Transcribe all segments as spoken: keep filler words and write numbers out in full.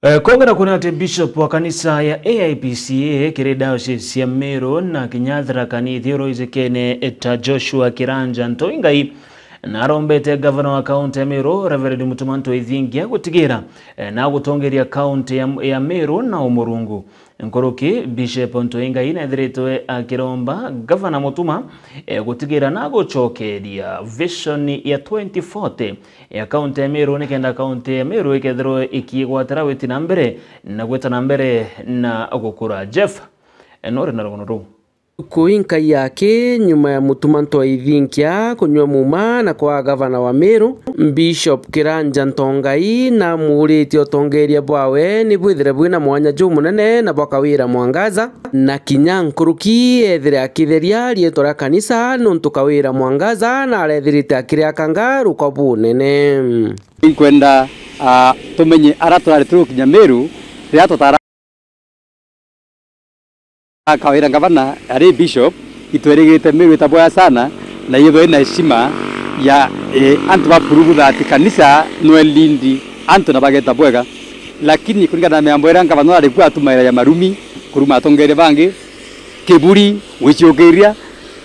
Eh, kongera kwona ati Bishop wa kanisa ya A I P C A kiri diocese ya Meru na kinya Tharaka Nithi oro ijikene ta Joshua Kiranja Ntoingai, na arombete gavana wa kaunti ya Meru, Reverend Mutuma Ntwethingia, gutigira, eh, na gutongeria kaunti ya, ya Meru na umurungu. Nkuruki, Bishop Ntoingai nethiritwe akiromba gavana Mutuma, eh, gutigira na gucokeria vision ya twenty forty ya kaunti ya Meru, nikenda kaunti ya Meru ikethirwe ikigwatira witi na mbere na gwita na mbere na gukura. Jeff, eh, nuri na rugono ruu. Kuinka yake nyuma ya Mutuma Ntwethingia kunyua muma na kwa gavana wa Meru, Bishop Kiranja Ntoingai namuritie utongeria bwawe ni bwithire bwina mwanya jumunene na bwa Kawira Mwangaza, na kinya nkuruki ethire akitheria riitwa ria kanisa, nontu Kawira Mwangaza narethirite akiriakanga ruko bunene. Inkwenda, ah, tumenye ara turari turukinya Meru, riria tutara Kawira gavana ari bishop, itwerigirite Meru ita bwega sana, na yithwe ina heshima ya, eh, antu ba prove that kanisa nwe lead antu na bageta bwega. Lakini kuringana na miambo iria gavana ari kuo atumaira ya marumi, kuruma atongeria bangi, kiburi, gwiciukiria,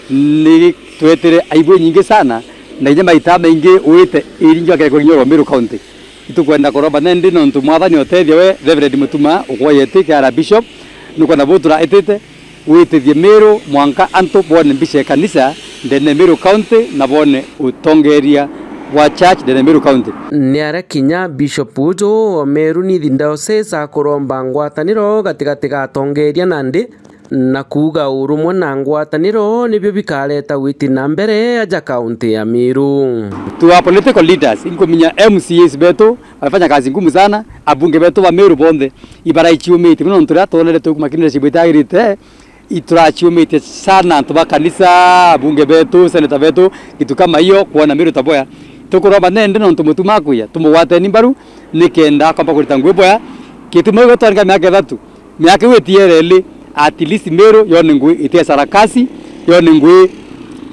ni twetire aibu nyingi sana, na inya maita maingi wite iringi akekwa nginya Meru County. Itukwenda kuromba nendi nontu Mwathani otethia we Reverend Mutuma ukwayete kia ara Bishop, nukwenda butura itite witithie Meru mwanka antu bone mbica ya kanisa ndene Meru County na bone utongeria bwa church ndene Meru County. Ni aria kinya Bishop uju wa Meru Nithi Diocese akuromba ngwataniro gatigati ga atongeria nandi, na kuuga urumwe na ngwataniro nibio bikareta witi na mbere aja kaunti ya Meru. To our political leaders, inkuminya M C As betu wamefanya kazi ngumu sana, abunge betu ba Meru bonthe ibaraichiumitie mono nontu riria twonere tukumakinire cibwitagirite, iturachiumitie sana antu ba kanisa, abunge betu, seneta betu, kitu kama hiyo, kuona Meru ta boya. Tukuromba nende nontu Mutuma akuya, tumugwateni mbaru, nikenda akomba kurita ngui boya. Kituma gitwaringa miaka ithatu, miaka iu itiereli, at least Meru yone ngui itia sarakasi, yone ngui,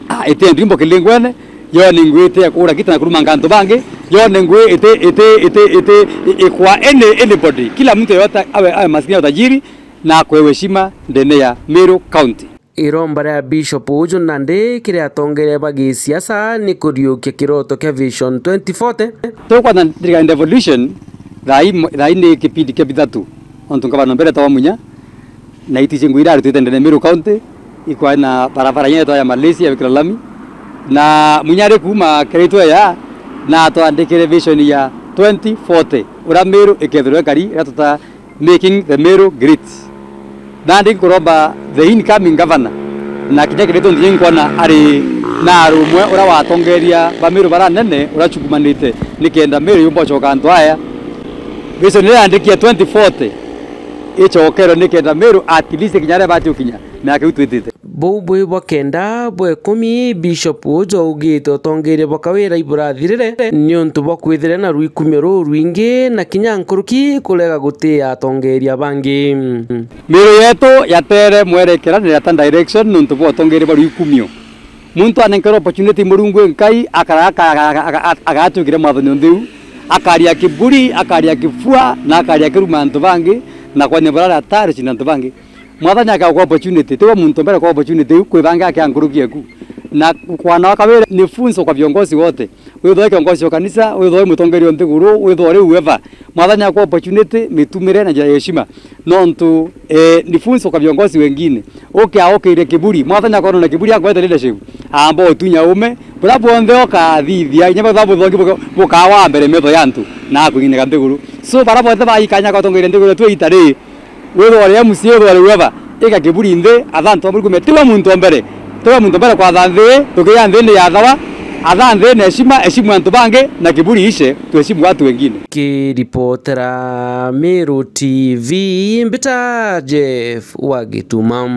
ah, itia ndwimbo kilingwene, yone ngui itia kura kita na kurumanga antu bangi, yone ngui iti, iti, iti, iti, i-, ikwa any, anybody. Kila mtu yote awe, awe maskini au tajiri, na akwewe heshima ndene ya Meru County. Iromba ria Bishop uju nandi kiri atongeria ba gisiasa ni kuriukia kiroto kia Vision twenty forty. Tukwana thirikari devolution, thaa ii mo-, thaa ii ni kipindi kia bithatu. Ontu ngavana mbere tawa Munya, na itici ngui irarutite ndene Meru County, ikwa na barabara inya yetwa ya Malaysia ya wikira lami. Na Munya ari kuuma keritwe ya, na atwandikire vision ya twenty forty, uria Meru ikethirwe ikari, iria tuta making the Meru great. Nandi nkuromba the incoming governor, na kinya kiri tontu nkwona ari na arumwe uria watongeria ba Meru bara nene uria chukumanite, nikenda Meru yumba ucoka antu aya. Vision iria yandikia twenty forty icokerwe nikenda Meru at least kinya aria ibati ukinya miaka iu twitite. Buu bwi bwa kenda bwa ikumi, Bishop uju augite utongeria bwa Kawira iburathirire niuntu bwa kwithira na rwikumio ruu rwingi na kinya nkuruki kurega gutia atongeria bangi. Miru yetu yatere mwerekera na yata direction niuntu bwa utongeria bwa rwikumio. Muntu anenkerwa opportunity Murungu e Nkai, akara-, aka-, aka-, aka-, aka-, agatwikire mwathani ntheu, akaria kiburi, akaria kifua, na akaria kiruma antu bangi, na kwanya burara atari cina antu bangi. Mwathani akagwa opportunity, tiwe muntu mbere kwa opportunity iu, kwi bangi akia nkuruki eku. Na kwana wa Kawira ni funzo kwa viongozi wote. Withwe kiongozi wa kanisa, withwe mutongeria wa nthiguru, withwe uri whoever. Mwathani akwa opportunity, mitumire na njira ya heshima. Nontu, eh, ni funzo kwa viongozi wengine. Ukia ukiire kiburi, Mwathani akwa na kiburi akwete leadership. Amba utunya ume, bura bwonthe ukathithia, inya batha buthongi buka-, bukawa mbere metho ya antu, na akuineka nthiguru. So, bara bonthe baikanya kwa tongeria nthiguru tu itari, withwa uri M C A, withwa uri whoever, ika kiburi nthi, atha antu ba Murungu me, tiwe muntu o mbere, tiwe muntu o mbere kwatha nthi, tukiya nthi ni ya thawa, atha nthi na heshima, heshimu antu bangi, na kiburi ishe, tuheshimu watu wengine. Kiripotera Meru T V, mbita Jeff wa Gituma.